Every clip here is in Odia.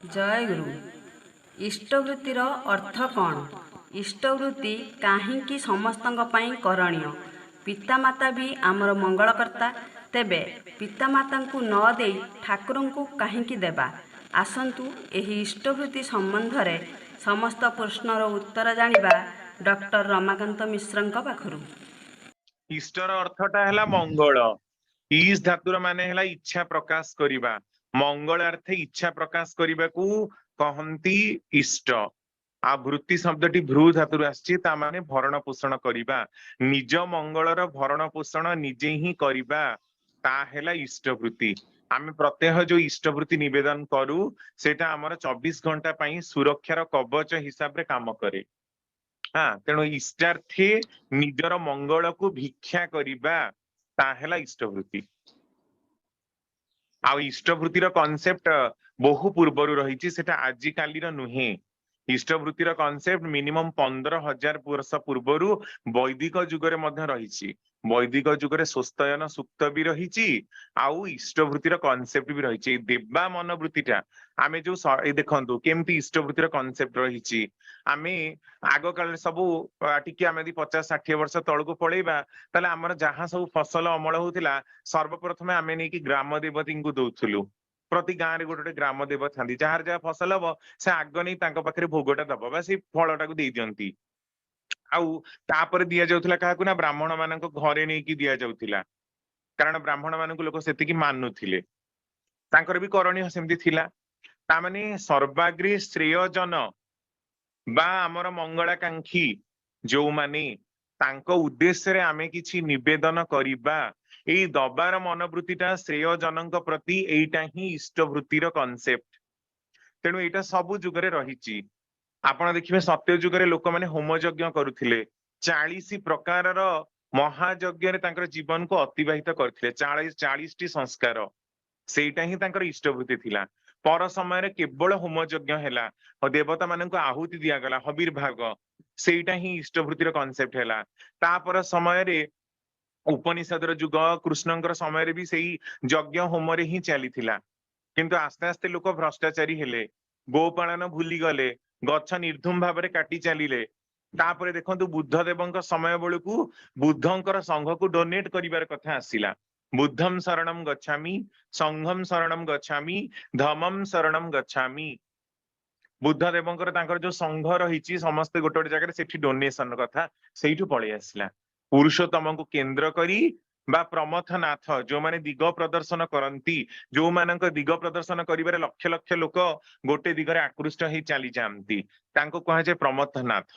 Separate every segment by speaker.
Speaker 1: ଜୟଗୁରୁ। ଇଷ୍ଟବୃତ୍ତିର ଅର୍ଥ କ'ଣ? ଇଷ୍ଟବୃତ୍ତି କାହିଁକି ସମସ୍ତଙ୍କ ପାଇଁ କରଣୀୟ? ପିତାମାତା ବି ଆମର ମଙ୍ଗଳକର୍ତ୍ତା, ତେବେ ପିତାମାତାଙ୍କୁ ନ ଦେଇ ଠାକୁରଙ୍କୁ କାହିଁକି ଦେବା? ଆସନ୍ତୁ, ଏହି ଇଷ୍ଟବୃତ୍ତି ସମ୍ବନ୍ଧରେ ସମସ୍ତ ପ୍ରଶ୍ନର ଉତ୍ତର ଜାଣିବା ଡକ୍ଟର ରମାକାନ୍ତ ମିଶ୍ରଙ୍କ ପାଖରୁ।
Speaker 2: ଇଷ୍ଟର ଅର୍ଥଟା ହେଲା ମଙ୍ଗଳ। ଇସ୍ ଧାତୁର ମାନେ ହେଲା ଇଚ୍ଛା ପ୍ରକାଶ କରିବା। ମଙ୍ଗଳାର୍ଥେ ଇଚ୍ଛା ପ୍ରକାଶ କରିବାକୁ କହନ୍ତି ଇଷ୍ଟ। ଆଉ ବୃତ୍ତି ଶବ୍ଦଟି ଭ୍ରୁ ଧାତୁରୁ ଆସିଛି, ତା ମାନେ ଭରଣ ପୋଷଣ କରିବା। ନିଜ ମଙ୍ଗଳର ଭରଣ ପୋଷଣ ନିଜେ ହିଁ କରିବା, ତା ହେଲା ଇଷ୍ଟବୃତ୍ତି। ଆମେ ପ୍ରତ୍ୟହ ଯୋଉ ଇଷ୍ଟବୃତ୍ତି ନିବେଦନ କରୁ, ସେଇଟା ଆମର 24 ଘଣ୍ଟା ପାଇଁ ସୁରକ୍ଷାର କବଚ ହିସାବରେ କାମ କରେ। ହଁ, ତେଣୁ ଇଷ୍ଟାର୍ଥେ ନିଜର ମଙ୍ଗଳକୁ ଭିକ୍ଷା କରିବା, ତା ହେଲା ଇଷ୍ଟବୃତ୍ତି। ଆଉ ଇଷ୍ଟବୃତ୍ତିର କନସେପ୍ଟ ବହୁ ପୂର୍ବରୁ ରହିଛି, ସେଟା ଆଜିକାଲିର ନୁହେଁ। ଇଷ୍ଟବୃତ୍ତିର କନସେପ୍ଟ ମିନିମମ୍ 15,000 ବର୍ଷ ପୂର୍ବରୁ ବୈଦିକ ଯୁଗରେ ମଧ୍ୟ ରହିଛି। ବୈଦିକ ଯୁଗରେ ସ୍ୱସ୍ତୟନ ସୂକ୍ତ ବି ରହିଛି ଆଉ ଇଷ୍ଟବୃତ୍ତିର କନସେପ୍ଟ ବି ରହିଛି। ଏଇ ଦେବା ମନୋବୃତ୍ତିଟା ଆମେ ଯୋଉ ଏଇ ଦେଖନ୍ତୁ କେମିତି ଇଷ୍ଟବୃତ୍ତିର କନସେପ୍ଟ ରହିଛି। ଆମେ ଆଗ କାଳରେ ସବୁ ଟିକେ ଆମେ ଯଦି 50-60 ବର୍ଷ ତଳକୁ ପଳେଇବା, ତାହେଲେ ଆମର ଯାହା ସବୁ ଫସଲ ଅମଳ ହଉଥିଲା, ସର୍ବପ୍ରଥମେ ଆମେ ନେଇକି ଗ୍ରାମ ଦେବତୀଙ୍କୁ ଦଉଥିଲୁ। ପ୍ରତି ଗାଁରେ ଗୋଟେ ଗୋଟେ ଗ୍ରାମ ଦେବ ଥାନ୍ତି। ଯାହାର ଯାହା ଫସଲ ହବ, ସେ ଆଗ ନେଇ ତାଙ୍କ ପାଖରେ ଭୋଗଟା ଦବ ବା ସେଇ ଫଳଟାକୁ ଦେଇ ଦିଅନ୍ତି। ଆଉ ତାପରେ ଦିଆଯାଉଥିଲା କାହାକୁ ନା ବ୍ରାହ୍ମଣ ମାନଙ୍କ ଘରେ ନେଇକି ଦିଆଯାଉଥିଲା, କାରଣ ବ୍ରାହ୍ମଣ ମାନଙ୍କୁ ଲୋକ ସେତିକି ମାନୁଥିଲେ। ତାଙ୍କର ବି କରଣୀୟ ସେମିତି ଥିଲା। ତା ମାନେ ସର୍ବାଗ୍ରେ ଶ୍ରେୟଜନ ବା ଆମର ମଙ୍ଗଳାକାଂକ୍ଷୀ ଯୋଉମାନେ, ତାଙ୍କ ଉଦ୍ଦେଶ୍ୟରେ ଆମେ କିଛି ନିବେଦନ କରିବା। ଏଇ ଦବାର ମନୋବୃତ୍ତିଟା ଶ୍ରେୟଜନଙ୍କ ପ୍ରତି, ଏଇଟା ହିଁ ଇଷ୍ଟବୃତ୍ତିର କନସେପ୍ଟ। ତେଣୁ ଏଇଟା ସବୁ ଯୁଗରେ ରହିଛି। ଆପଣ ଦେଖିବେ, ସତ୍ୟ ଯୁଗରେ ଲୋକମାନେ ହୋମ ଯଜ୍ଞ କରୁଥିଲେ। 40 ପ୍ରକାରର ମହାଯଜ୍ଞରେ ତାଙ୍କର ଜୀବନକୁ ଅତିବାହିତ କରିଥିଲେ। 40ଟି ସଂସ୍କାର, ସେଇଟା ହିଁ ତାଙ୍କର ଇଷ୍ଟବୃତ୍ତି ଥିଲା। ପର ସମୟରେ କେବଳ ହୋମ ଯଜ୍ଞ ହେଲା, ଦେବତା ମାନଙ୍କୁ ଆହୁତି ଦିଆଗଲା, ହବିର୍ଭାଗ, ସେଇଟା ହିଁ ଇଷ୍ଟବୃତ୍ତିର କନସେପ୍ଟ ହେଲା। ତାପର ସମୟରେ ଉପନିଷଦର ଯୁଗ, କୃଷ୍ଣଙ୍କର ସମୟରେ ବି ସେଇ ଯଜ୍ଞ ହୋମରେ ହିଁ ଚାଲିଥିଲା। କିନ୍ତୁ ଆସ୍ତେ ଆସ୍ତେ ଲୋକ ଭ୍ରଷ୍ଟାଚାରୀ ହେଲେ, ଗୋପାଳନ ଭୁଲିଗଲେ, ଗଛ ନିର୍ଦ୍ଧୁମ ଭାବରେ କାଟି ଚାଲିଲେ। ତାପରେ ଦେଖନ୍ତୁ, ବୁଦ୍ଧ ଦେବଙ୍କ ସମୟ ବେଳକୁ ବୁଦ୍ଧଙ୍କର ସଂଘକୁ ଡୋନେଟ କରିବାର କଥା ଆସିଲା। ବୁଦ୍ଧಂ ଶରଣମ ଗଚ୍ଛାମି, ସଂଘମ ଶରଣମ ଗଚ୍ଛାମି, ଧମମ୍ ଶରଣମ ଗଚ୍ଛାମି। ବୁଦ୍ଧ ଦେବଙ୍କର ତାଙ୍କର ଯୋଉ ସଂଘ ରହିଛି, ସମସ୍ତେ ଗୋଟେ ଗୋଟେ ଜାଗାରେ ସେଠି ଡୋନେସନ କଥା ସେଇଠୁ ପଳେଇ ଆସିଲା। ପୁରୁଷୋତ୍ତମଙ୍କୁ କେନ୍ଦ୍ର କରି ବା ପ୍ରମଥନାଥ, ଯୋଉମାନେ ଦିଗ ପ୍ରଦର୍ଶନ କରନ୍ତି, ଯୋଉମାନଙ୍କ ଦିଗ ପ୍ରଦର୍ଶନ କରିବାରେ ଲକ୍ଷ ଲକ୍ଷ ଲୋକ ଗୋଟେ ଦିଗରେ ଆକୃଷ୍ଟ ହେଇ ଚାଲିଯାଆନ୍ତି, ତାଙ୍କୁ କୁହାଯାଏ ପ୍ରମଥନାଥ।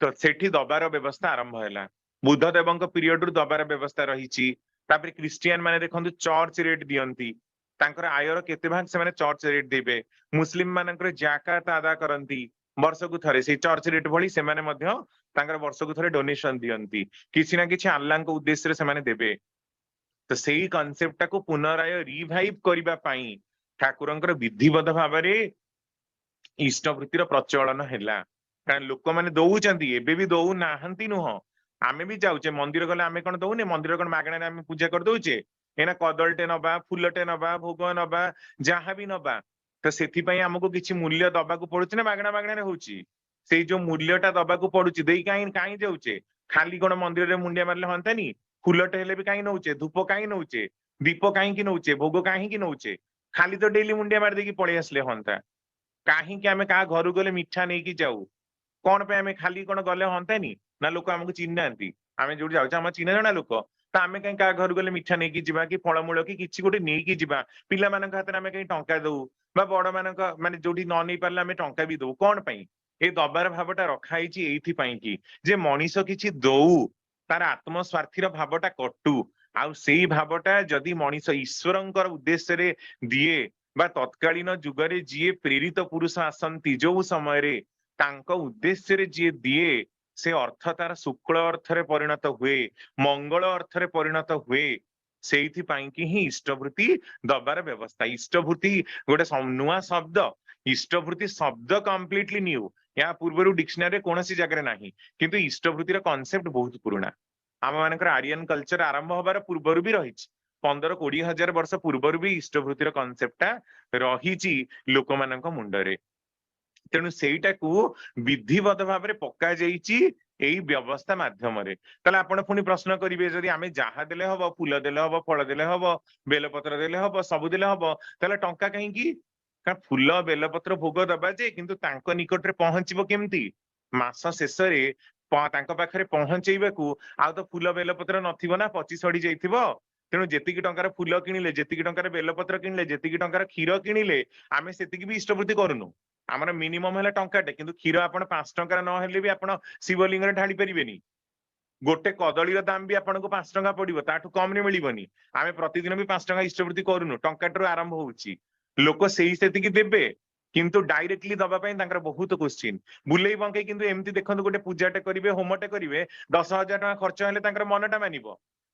Speaker 2: ତ ସେଠି ଦବାର ବ୍ୟବସ୍ଥା ଆରମ୍ଭ ହେଲା। ବୁଦ୍ଧ ଦେବଙ୍କ ପିରିୟଡରୁ ଦବାର ବ୍ୟବସ୍ଥା ରହିଛି। ତାପରେ ଖ୍ରୀଷ୍ଟିଆନ ମାନେ ଦେଖନ୍ତୁ, ଚର୍ଚ୍ଚ ରେଟ ଦିଅନ୍ତି। ତାଙ୍କର ଆୟର କେତେ ଭାଗ ସେମାନେ ଚର୍ଚ୍ଚ ରେଟ ଦେବେ। ମୁସଲିମ ମାନଙ୍କର ଜାକାତ ଆଦା କରନ୍ତି ବର୍ଷକୁ ଥରେ। ସେଇ ଚର୍ଚ୍ଚ ରେଟ ଭଳି ସେମାନେ ମଧ୍ୟ ତାଙ୍କର ବର୍ଷକୁ ଥରେ ଡୋନେସନ ଦିଅନ୍ତି। କିଛି ନା କିଛି ଆଲ୍ଲାଙ୍କ ଉଦ୍ଦେଶ୍ୟରେ ସେମାନେ ଦେବେ। ତ ସେଇ କନସେପ୍ଟ ଟାକୁ ପୁନରାୟ ରିଭାଇଭ କରିବା ପାଇଁ ଠାକୁରଙ୍କର ବିଧିବଦ୍ଧ ଭାବରେ ଇଷ୍ଟବୃତ୍ତିର ପ୍ରଚଳନ ହେଲା। କାରଣ ଲୋକମାନେ ଦଉଛନ୍ତି, ଏବେ ବି ଦଉନାହାନ୍ତି ନୁହଁ। ଆମେ ବି ଯାଉଛେ ମନ୍ଦିର ଗଲେ, ଆମେ କଣ ଦଉନେ? ମନ୍ଦିର କଣ ମାଗଣାରେ ଆମେ ପୂଜା କରିଦଉଛେ? ଏଇନା କଦଳୀଟେ ନବା, ଫୁଲଟେ ନବା, ଭୋଗ ନବା, ଯାହା ବି ନବା, ତ ସେଥିପାଇଁ ଆମକୁ କିଛି ମୂଲ୍ୟ ଦବାକୁ ପଡୁଛି ନା ମାଗଣାରେ ହଉଛି? ସେଇ ଯୋଉ ମୂଲ୍ୟଟା ଦବାକୁ ପଡୁଛି, ଦେଇ କାହିଁ କାହିଁ ଯାଉଛେ? ଖାଲି କଣ ମନ୍ଦିରରେ ମୁଣ୍ଡିଆ ମାରିଲେ ହନ୍ତାନି? ଫୁଲଟେ ହେଲେ ବି କାହିଁ ନଉଛେ? ଧୂପ କାହିଁ ନଉଛେ? ଦୀପ କାହିଁକି ନଉଛେ? ଭୋଗ କାହିଁକି ନଉଛେ? ଖାଲି ତ ଡେଲି ମୁଣ୍ଡିଆ ମାରିଦେଇକି ପଳେଇ ଆସିଲେ ହନ୍ତା। କାହିଁକି ଆମେ କାହା ଘରକୁ ଗଲେ ମିଠା ନେଇକି ଯାଉ? କଣ ପାଇଁ? ଆମେ ଖାଲି କଣ ଗଲେ ହନ୍ତାନି ନା ଲୋକ ଆମକୁ ଚିହ୍ନି ନାହାନ୍ତି? ଆମେ ଯୋଉଠି ଯାଉଛେ, ଆମ ଚିହ୍ନା ଜଣା ଲୋକ ତ। ଆମେ କାହିଁ କାହା ଘରକୁ ଗଲେ ମିଠା ନେଇକି ଯିବା କି ଫଳମୂଳ କି କିଛି ଗୋଟେ ନେଇକି ଯିବା? ପିଲାମାନଙ୍କ ହାତରେ ଆମେ କାହିଁ ଟଙ୍କା ଦଉ ବା ବଡ ମାନଙ୍କ ମାନେ ଯୋଉଠି ନ ନେଇ ପାରିଲେ ଆମେ ଟଙ୍କା ବି ଦଉ କଣ ପାଇଁ? ଏ ଦବାର ଭାବଟା ରଖା ହେଇଛି ଏଇଥିପାଇଁ କି ଯେ ମଣିଷ କିଛି ଦଉ, ତାର ଆତ୍ମସ୍ୱାର୍ଥୀର ଭାବଟା କଟୁ। ଆଉ ସେଇ ଭାବଟା ଯଦି ମଣିଷ ଈଶ୍ୱରଙ୍କର ଉଦ୍ଦେଶ୍ୟରେ ଦିଏ ବା ତତ୍କାଳୀନ ଯୁଗରେ ଯିଏ ପ୍ରେରିତ ପୁରୁଷ ଆସନ୍ତି ଯୋଉ ସମୟରେ, ତାଙ୍କ ଉଦ୍ଦେଶ୍ୟରେ ଯିଏ ଦିଏ, ସେ ଅର୍ଥ ତାର ଶୁକ୍ଳ ଅର୍ଥରେ ପରିଣତ ହୁଏ, ମଙ୍ଗଳ ଅର୍ଥରେ ପରିଣତ ହୁଏ। ସେଇଥିପାଇଁ କି ହିଁ ଇଷ୍ଟବୃତ୍ତି ଦବାର ବ୍ୟବସ୍ଥା। ଇଷ୍ଟବୃତ୍ତି ଗୋଟେ ନୂଆ ଶବ୍ଦ। ଇଷ୍ଟବୃତ୍ତି ଶବ୍ଦ କମ୍ପ୍ଲିଟଲି ନ୍ୟୁ। ଏହା ପୂର୍ବରୁ ଡିକ୍ସନାରୀରେ କୌଣସି ଜାଗାରେ ନାହିଁ। କିନ୍ତୁ ଇଷ୍ଟବୃତ୍ତିର କନସେପ୍ଟ ବହୁତ ପୁରୁଣା। ଆମ ମାନଙ୍କର ଆରିଆନ କଲଚର ଆରମ୍ଭ ହବାର ପୂର୍ବରୁ ବି ରହିଛି। 15-20 ହଜାର ବର୍ଷ ପୂର୍ବରୁ ବି ଇଷ୍ଟବୃତ୍ତିର କନସେପ୍ଟ ଟା ରହିଛି ଲୋକମାନଙ୍କ ମୁଣ୍ଡରେ। ତେଣୁ ସେଇଟାକୁ ବିଧିବଦ୍ଧ ଭାବରେ ପକା ଯାଇଛି ଏଇ ବ୍ୟବସ୍ଥା ମାଧ୍ୟମରେ। ତାହେଲେ ଆପଣ ପୁଣି ପ୍ରଶ୍ନ କରିବେ, ଯଦି ଆମେ ଯାହା ଦେଲେ ହବ, ଫୁଲ ଦେଲେ ହବ, ଫଳ ଦେଲେ ହବ, ବେଲପତ୍ର ଦେଲେ ହବ, ସବୁ ଦେଲେ ହବ, ତାହେଲେ ଟଙ୍କା କାହିଁକି? କାରଣ ଫୁଲ ବେଲପତ୍ର ଭୋଗ ଦବା ଯେ, କିନ୍ତୁ ତାଙ୍କ ନିକଟରେ ପହଞ୍ଚିବ କେମିତି? ମାସ ଶେଷରେ ତାଙ୍କ ପାଖରେ ପହଞ୍ଚେଇବାକୁ ଆଉ ତ ଫୁଲ ବେଲପତ୍ର ନଥିବ ନା, ପଚି ସଢି ଯାଇଥିବ। ତେଣୁ ଯେତିକି ଟଙ୍କାର ଫୁଲ କିଣିଲେ, ଯେତିକି ଟଙ୍କାର ବେଲପତ୍ର କିଣିଲେ, ଯେତିକି ଟଙ୍କାର କ୍ଷୀର କିଣିଲେ, ଆମେ ସେତିକି ବି ଇଷ୍ଟବୃତ୍ତି କରୁନୁ। ଆମର ମିନିମମ୍ ହେଲା ଟଙ୍କାଟେ, କିନ୍ତୁ କ୍ଷୀର ଆପଣ 5 ଟଙ୍କାର ନହେଲେ ବି ଆପଣ ଶିବଲିଙ୍ଗରେ ଢାଳି ପାରିବେନି। ଗୋଟେ କଦଳୀର ଦାମ ବି ଆପଣଙ୍କୁ 5 ଟଙ୍କା ପଡିବ, ତାଠୁ କମରେ ମିଳିବନି। ଆମେ ପ୍ରତିଦିନ ବି 5 ଟଙ୍କା ଇଷ୍ଟବୃତ୍ତି କରୁନୁ, ଟଙ୍କାଟାରୁ ଆରମ୍ଭ ହଉଛି। ଲୋକ ସେଇ ସେତିକି ଦେବେ, କିନ୍ତୁ ଡାଇରେକ୍ଟଲି ଦବା ପାଇଁ ତାଙ୍କର ବହୁତ କୋଶ୍ଚିନ୍ ବୁଲେଇ ବଙ୍କେଇ। କିନ୍ତୁ ଏମିତି ଦେଖନ୍ତୁ, ଗୋଟେ ପୂଜାଟେ କରିବେ, ହୋମଟେ କରିବେ, 10,000 ଟଙ୍କା ଖର୍ଚ୍ଚ ହେଲେ ତାଙ୍କର ମନଟା ମାନିବ।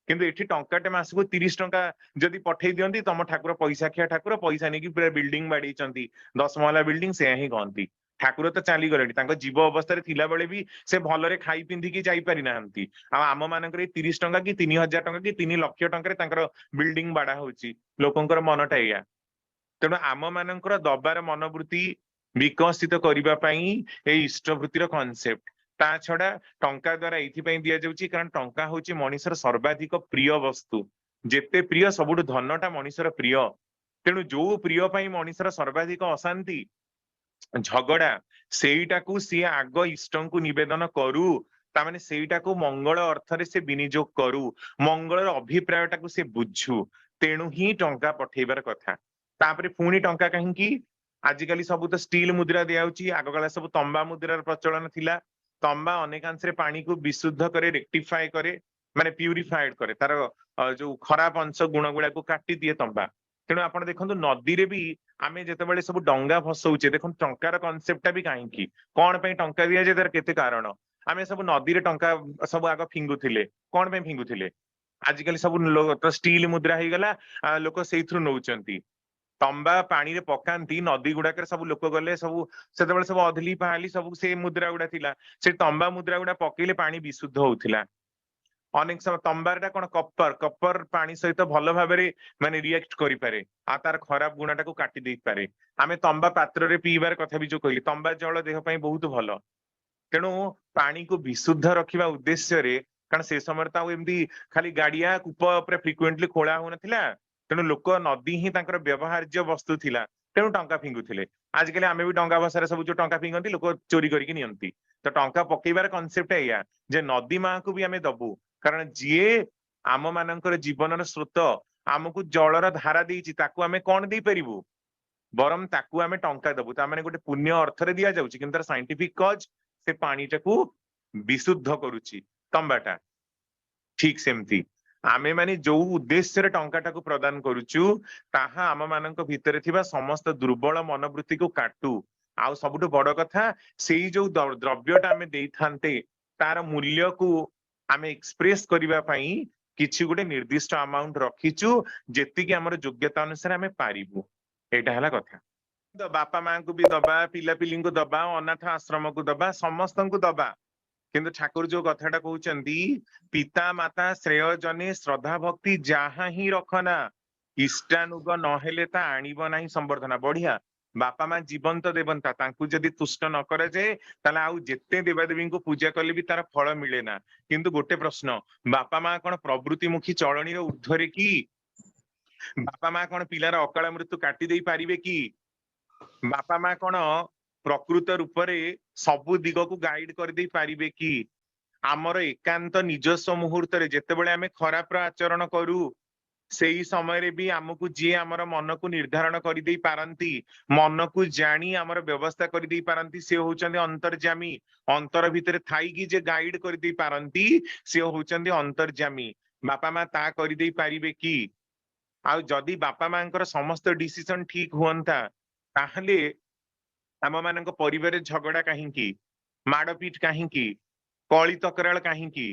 Speaker 2: କିନ୍ତୁ ଏଠି ଟଙ୍କାଟେ ମାସକୁ 30 ଟଙ୍କା ଯଦି ପଠେଇ ଦିଅନ୍ତି, ତମ ଠାକୁର ପଇସା ଖିଆ ଠାକୁର, ପଇସା ନେଇକି ପୁରା ବିଲ୍ଡିଂ ବାଡେଇଛନ୍ତି, 10 ମହଲା ବିଲ୍ଡିଂ, ସେୟା ହିଁ କହନ୍ତି। ଠାକୁର ତ ଚାଲିଗଲେଣି, ତାଙ୍କ ଜୀବ ଅବସ୍ଥାରେ ଥିଲାବେଳେ ବି ସେ ଭଲରେ ଖାଇ ପିନ୍ଧିକି ଯାଇପାରିନାହାନ୍ତି। ଆଉ ଆମ ମାନଙ୍କର ଏଇ 30 ଟଙ୍କା କି 3,000 ଟଙ୍କା କି 3 ଲକ୍ଷ ଟଙ୍କାରେ ତାଙ୍କର ବିଲ୍ଡିଂ ବାଡା ହଉଛି। ଲୋକଙ୍କର ମନଟା ଏଇଆ। ତେଣୁ ଆମ ମାନଙ୍କର ଦବାର ମନୋବୃତ୍ତି ବିକଶିତ କରିବା ପାଇଁ ଏଇ ଇଷ୍ଟବୃତ୍ତିର କନସେପ୍ଟ। ତା ଛଡା ଟଙ୍କା ଦ୍ଵାରା ଏଇଥିପାଇଁ ଦିଆଯାଉଛି, କାରଣ ଟଙ୍କା ହଉଛି ମଣିଷର ସର୍ବାଧିକ ପ୍ରିୟ ବସ୍ତୁ। ଯେତେ ପ୍ରିୟ, ସବୁଠୁ ଧନଟା ମଣିଷର ପ୍ରିୟ। ତେଣୁ ଯୋଉ ପ୍ରିୟ ପାଇଁ ମଣିଷର ସର୍ବାଧିକ ଅଶାନ୍ତି, ଝଗଡା, ସେଇଟାକୁ ସିଏ ଆଗ ଇଷ୍ଟଙ୍କୁ ନିବେଦନ କରୁ। ତାମାନେ ସେଇଟାକୁ ମଙ୍ଗଳ ଅର୍ଥରେ ସେ ବିନିଯୋଗ କରୁ, ମଙ୍ଗଳର ଅଭିପ୍ରାୟଟାକୁ ସେ ବୁଝୁ। ତେଣୁ ହିଁ ଟଙ୍କା ପଠେଇବାର କଥା। ତାପରେ ପୁଣି ଟଙ୍କା କାହିଁକି? ଆଜିକାଲି ସବୁ ତ ଷ୍ଟିଲ ମୁଦ୍ରା ଦିଆହଉଛି, ଆଗକାଳେ ସବୁ ତମ୍ବା ମୁଦ୍ରାର ପ୍ରଚଳନ ଥିଲା। ତମ୍ବା ଅନେକାଂଶରେ ପାଣିକୁ ବିଶୁଦ୍ଧ କରେ, ରେକ୍ଟିଫାଏ କରେ, ମାନେ ପ୍ୟୁରିଫାଏଡ କରେ, ତାର ଯୋଉ ଖରାପ ଅଂଶ ଗୁଣ ଗୁଡାକୁ କାଟିଦିଏ ତମ୍ବା। ତେଣୁ ଆପଣ ଦେଖନ୍ତୁ, ନଦୀରେ ବି ଆମେ ଯେତେବେଳେ ସବୁ ଡଙ୍ଗା ଭସଉଛେ, ଦେଖନ୍ତୁ ଟଙ୍କାର କନସେପ୍ଟ ଟା ବି କାହିଁକି, କଣ ପାଇଁ ଟଙ୍କା ଦିଆଯାଏ, ତାର କେତେ କାରଣ। ଆମେ ସବୁ ନଦୀରେ ଟଙ୍କା ସବୁ ଆଗ ଫିଙ୍ଗୁଥିଲେ, କଣ ପାଇଁ ଫିଙ୍ଗୁଥିଲେ? ଆଜିକାଲି ସବୁ ତ ଷ୍ଟିଲ ମୁଦ୍ରା ହେଇଗଲା, ଲୋକ ସେଇଥିରୁ ନଉଛନ୍ତି। ତମ୍ବା ପାଣିରେ ପକାନ୍ତି ନଦୀ ଗୁଡାକରେ, ସବୁ ଲୋକ ଗଲେ, ସବୁ ସେତେବେଳେ ସବୁ ଅଧଲି ପାହାଲି ସବୁ ସେ ମୁଦ୍ରା ଗୁଡା ଥିଲା। ସେ ତମ୍ବା ମୁଦ୍ରା ଗୁଡା ପକେଇଲେ ପାଣି ବିଶୁଦ୍ଧ ହଉଥିଲା। ଅନେକ ସମୟ ତମ୍ବାରଟା କଣ, କପର, କପର ପାଣି ସହିତ ଭଲ ଭାବରେ ମାନେ ରିଆକ୍ଟ କରିପାରେ, ଆଉ ତାର ଖରାପ ଗୁଣଟାକୁ କାଟି ଦେଇପାରେ। ଆମେ ତମ୍ବା ପାତ୍ରରେ ପିଇବାର କଥା ବି ଯୋଉ କହିଲି, ତମ୍ବା ଜଳ ଦେହ ପାଇଁ ବହୁତ ଭଲ। ତେଣୁ ପାଣିକୁ ବିଶୁଦ୍ଧ ରଖିବା ଉଦ୍ଦେଶ୍ୟରେ, କାରଣ ସେ ସମୟରେ ତ ଆଉ ଏମିତି ଖାଲି ଗାଡିଆ କୂପ ଉପରେ ଫ୍ରିକୁଏଣ୍ଟଲି ଖୋଳା ହଉନଥିଲା, ତେଣୁ ଲୋକ ନଦୀ ହିଁ ତାଙ୍କର ବ୍ୟବହାର୍ଯ୍ୟ ବସ୍ତୁ ଥିଲା, ତେଣୁ ଟଙ୍କା ଫିଙ୍ଗୁଥିଲେ। ଆଜିକାଲି ଆମେ ବି ଡଙ୍ଗା ଭସାରେ ସବୁ ଯୋଉ ଟଙ୍କା ଫିଙ୍ଗନ୍ତି, ଲୋକ ଚୋରି କରିକି ନିଅନ୍ତି। ତ ଟଙ୍କା ପକେଇବାର କନସେପ୍ଟ ଏଇଆ ଯେ ନଦୀ ମାକୁ ବି ଆମେ ଦବୁ, କାରଣ ଯିଏ ଆମ ମାନଙ୍କର ଜୀବନର ସ୍ରୋତ, ଆମକୁ ଜଳର ଧାରା ଦେଇଛି, ତାକୁ ଆମେ କଣ ଦେଇପାରିବୁ? ବରଂ ତାକୁ ଆମେ ଟଙ୍କା ଦବୁ। ତା ମାନେ ଗୋଟେ ପୁଣ୍ୟ ଅର୍ଥରେ ଦିଆଯାଉଛି, କିନ୍ତୁ ତାର ସାଇଣ୍ଟିଫିକ କଜ ସେ ପାଣିଟାକୁ ବିଶୁଦ୍ଧ କରୁଛି ତମ୍ବାଟା। ଠିକ ସେମିତି ଆମେ ମାନେ ଯୋଉ ଉଦ୍ଦେଶ୍ୟରେ ଟଙ୍କାଟାକୁ ପ୍ରଦାନ କରୁଛୁ, ତାହା ଆମ ମାନଙ୍କ ଭିତରେ ଥିବା ସମସ୍ତ ଦୁର୍ବଳ ମନୋବୃତ୍ତିକୁ କାଟୁ। ଆଉ ସବୁଠୁ ବଡ କଥା, ସେଇ ଯୋଉ ଦ୍ରବ୍ୟଟା ଆମେ ଦେଇଥାନ୍ତେ, ତାର ମୂଲ୍ୟକୁ ଆମେ ଏକ୍ସପ୍ରେସ କରିବା ପାଇଁ କିଛି ଗୋଟେ ନିର୍ଦ୍ଦିଷ୍ଟ ଆମାଉଣ୍ଟ ରଖିଛୁ, ଯେତିକି ଆମର ଯୋଗ୍ୟତା ଅନୁସାରେ ଆମେ ପାରିବୁ। ଏଇଟା ହେଲା କଥା। ବାପା ମାଙ୍କୁ ବି ଦବା, ପିଲାପିଲିଙ୍କୁ ଦବା, ଅନାଥ ଆଶ୍ରମକୁ ଦବା, ସମସ୍ତଙ୍କୁ ଦବା। କିନ୍ତୁ ଠାକୁର ଯୋଉ କଥାଟା କହୁଛନ୍ତି, ପିତା ମାତା ଶ୍ରେୟ ଜନେ ଶ୍ରଦ୍ଧା ଭକ୍ତି ଯାହା ହିଁ ରଖନା, ଇଷ୍ଟାନୁଗ ନହେଲେ ତା ଆଣିବ ନାହିଁ ସମ୍ବର୍ଦ୍ଧନା। ବଢିଆ, ବାପା ମା ଜୀବନ୍ତ ଦେବତା, ତାଙ୍କୁ ଯଦି ତୁଷ୍ଟ ନ କରାଯାଏ ତାହେଲେ ଆଉ ଯେତେ ଦେବାଦେବୀଙ୍କୁ ପୂଜା କଲେ ବି ତାର ଫଳ ମିଳେ ନା। କିନ୍ତୁ ଗୋଟେ ପ୍ରଶ୍ନ, ବାପା ମା କଣ ପ୍ରବୃତ୍ତିମୁଖୀ ଚଳଣୀର ଊର୍ଦ୍ଧ୍ୱରେ କି? ବାପା ମା କଣ ପିଲାର ଅକାଳ ମୃତ୍ୟୁ କାଟି ଦେଇ ପାରିବେ କି? ବାପା ମା କଣ ପ୍ରକୃତ ରୂପରେ ସବୁ ଦିଗକୁ ଗାଇଡ କରିଦେଇ ପାରିବେ କି? ଆମର ଏକାନ୍ତ ନିଜସ୍ୱ ମୁହୂର୍ତ୍ତରେ ଯେତେବେଳେ ଆମେ ଖରାପର ଆଚରଣ କରୁ, ସେଇ ସମୟରେ ବି ଆମକୁ ଯିଏ ଆମର ମନକୁ ନିର୍ଦ୍ଧାରଣ କରିଦେଇ ପାରନ୍ତି, ମନକୁ ଜାଣି ଆମର ବ୍ୟବସ୍ଥା କରିଦେଇ ପାରନ୍ତି, ସେ ହଉଛନ୍ତି ଅନ୍ତର୍ଯାମୀ। ଅନ୍ତର ଭିତରେ ଥାଇକି ଯେ ଗାଇଡ କରିଦେଇ ପାରନ୍ତି, ସେ ହଉଛନ୍ତି ଅନ୍ତର୍ଯାମୀ। ବାପା ମା ତା କରିଦେଇ ପାରିବେ କି? ଆଉ ଯଦି ବାପା ମାଙ୍କର ସମସ୍ତ ଡିସିସନ ଠିକ ହୁଅନ୍ତା, ତାହେଲେ ଆମ ମାନଙ୍କ ପରିବାରରେ ଝଗଡା କାହିଁକି, ମାଡପିଟ କାହିଁକି, କଳି ତକରାଳ କାହିଁକି,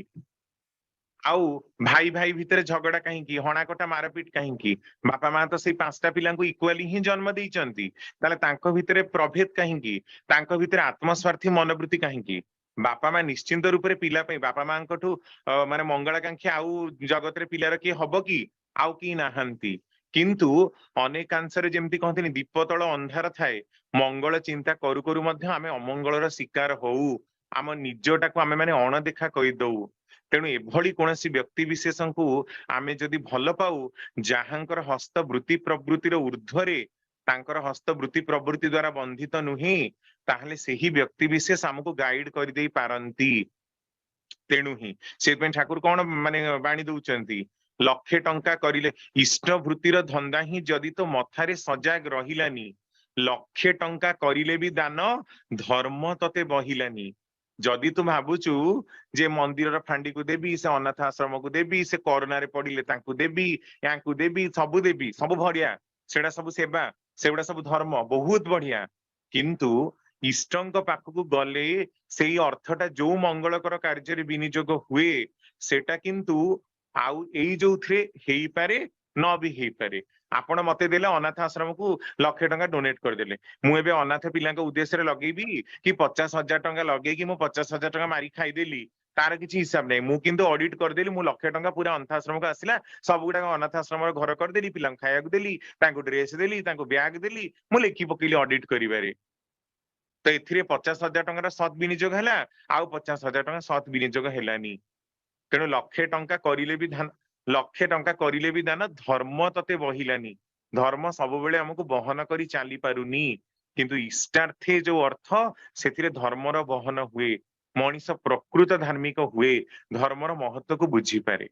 Speaker 2: ଆଉ ଭାଇ ଭାଇ ଭିତରେ ଝଗଡା କାହିଁକି, ହଣାକଟା ମାରପିଟ କାହିଁକି? ବାପା ମା ତ ସେଇ 5ଟା ପିଲାଙ୍କୁ ଇକ୍ୱାଲି ହିଁ ଜନ୍ମ ଦେଇଛନ୍ତି, ତାହେଲେ ତାଙ୍କ ଭିତରେ ପ୍ରଭେଦ କାହିଁକି, ତାଙ୍କ ଭିତରେ ଆତ୍ମସ୍ୱାର୍ଥୀ ମନୋବୃତ୍ତି କାହିଁକି? ବାପା ମା ନିଶ୍ଚିନ୍ତ ରୂପରେ ପିଲା ପାଇଁ, ବାପା ମାଙ୍କଠୁ ମାନେ ମଙ୍ଗଳାକାଂକ୍ଷୀ ଆଉ ଜଗତରେ ପିଲାର କିଏ ହବ କି? ଆଉ କେହି ନାହାନ୍ତି। କିନ୍ତୁ ଅନେକାଂଶରେ ଯେମିତି କହନ୍ତିନି ଦୀପ ତଳ ଅନ୍ଧାର ଥାଏ, ମଙ୍ଗଳ ଚିନ୍ତା କରୁ କରୁ ମଧ୍ୟ ଆମେ ଅମଙ୍ଗଳର ଶିକାର ହଉ, ଆମ ନିଜଟାକୁ ଆମେ ମାନେ ଅଣଦେଖା କରିଦଉ। ତେଣୁ ଏଭଳି କୌଣସି ବ୍ୟକ୍ତି ବିଶେଷଙ୍କୁ ଆମେ ଯଦି ଭଲ ପାଉ, ଯାହାଙ୍କର ହସ୍ତ ବୃତ୍ତି ପ୍ରବୃତ୍ତିର ଉର୍ଦ୍ଧ୍ୱରେ, ତାଙ୍କର ହସ୍ତ ବୃତ୍ତି ପ୍ରବୃତ୍ତି ଦ୍ଵାରା ବନ୍ଧିତ ନୁହେଁ, ତାହେଲେ ସେହି ବ୍ୟକ୍ତି ବିଶେଷ ଆମକୁ ଗାଇଡ କରିଦେଇ ପାରନ୍ତି। ତେଣୁ ହିଁ ସେଥିପାଇଁ ଠାକୁର କଣ ମାନେ ବାଣୀ ଦଉଛନ୍ତି, ଲକ୍ଷେ ଟଙ୍କା କରିଲେ ଇଷ୍ଟ ବୃତ୍ତିର ଧନ୍ଦା ହିଁ ଯଦି ତୋ ମଥାରେ ସଜାଗ ରହିଲାନି, ଲକ୍ଷେ ଟଙ୍କା କରିଲେ ବି ଦାନ ଧର୍ମ ତତେ ବହିଲାନି। ଯଦି ତୁ ଭାବୁଛୁ ଯେ ମନ୍ଦିରର ଫାଣ୍ଡିକୁ ଦେବି, ସେ ଅନାଥ ଆଶ୍ରମକୁ ଦେବି, ସେ କରୋନାରେ ପଡିଲେ ତାଙ୍କୁ ଦେବି, ୟାଙ୍କୁ ଦେବି, ସବୁ ଦେବି, ସବୁ ବଢିଆ, ସେଟା ସବୁ ସେବା, ସେଗୁଡା ସବୁ ଧର୍ମ, ବହୁତ ବଢିଆ। କିନ୍ତୁ ଇଷ୍ଟଙ୍କ ପାଖକୁ ଗଲେ ସେଇ ଅର୍ଥଟା ଯୋଉ ମଙ୍ଗଳକର କାର୍ଯ୍ୟରେ ବିନିଯୋଗ ହୁଏ, ସେଟା କିନ୍ତୁ ଆଉ ଏଇ ଯୋଉଥିରେ ହେଇପାରେ ନ ବି ହେଇପାରେ। ଆପଣ ମତେ ଦେଲେ ଅନାଥ ଆଶ୍ରମକୁ ଲକ୍ଷେ ଟଙ୍କା ଡୋନେଟ କରିଦେଲେ, ମୁଁ ଏବେ ଅନାଥ ପିଲାଙ୍କ ଉଦ୍ଦେଶ୍ୟରେ ଲଗେଇବି କି 50,000 ଟଙ୍କା ଲଗେଇକି ମୁଁ 50,000 ଟଙ୍କା ମାରି ଖାଇଦେଲି, ତାର କିଛି ହିସାବ ନାହିଁ। ମୁଁ କିନ୍ତୁ ଅଡିଟ କରିଦେଲି, ମୁଁ ଲକ୍ଷେ ଟଙ୍କା ପୁରା ଅନାଥ ଆଶ୍ରମକୁ ଆସିଲା, ସବୁ ଗୁଡାକ ଅନାଥ ଆଶ୍ରମର ଘର କରିଦେଲି, ପିଲାଙ୍କୁ ଖାଇବାକୁ ଦେଲି, ତାଙ୍କୁ ଡ୍ରେସ ଦେଲି, ତାଙ୍କୁ ବ୍ୟାଗ ଦେଲି, ମୁଁ ଲେଖି ପକେଇଲି ଅଡିଟ କରିବାରେ। ତ ଏଥିରେ 50,000 ଟଙ୍କାର ସତ୍ ବିନିଯୋଗ ହେଲା, ଆଉ 50,000 ଟଙ୍କା ସତ୍ ବିନିଯୋଗ ହେଲାନି। ତେଣୁ ଲକ୍ଷେ ଟଙ୍କା କରିଲେ ବି ଧାନ, ଲକ୍ଷେ ଟଙ୍କା କରିଲେ ବି ଦାନ, ଧର୍ମ ତତେ ବହିଲାନି। ଧର୍ମ ସବୁବେଳେ ଆମକୁ ବହନ କରି ଚାଲି ପାରୁନି, କିନ୍ତୁ ଇଷ୍ଟାର୍ଥେ ଯୋଉ ଅର୍ଥ, ସେଥିରେ ଧର୍ମର ବହନ ହୁଏ। ମଣିଷ ପ୍ରକୃତ ଧାର୍ମିକ ହୁଏ, ଧର୍ମର ମହତ୍ଵକୁ ବୁଝିପାରେ।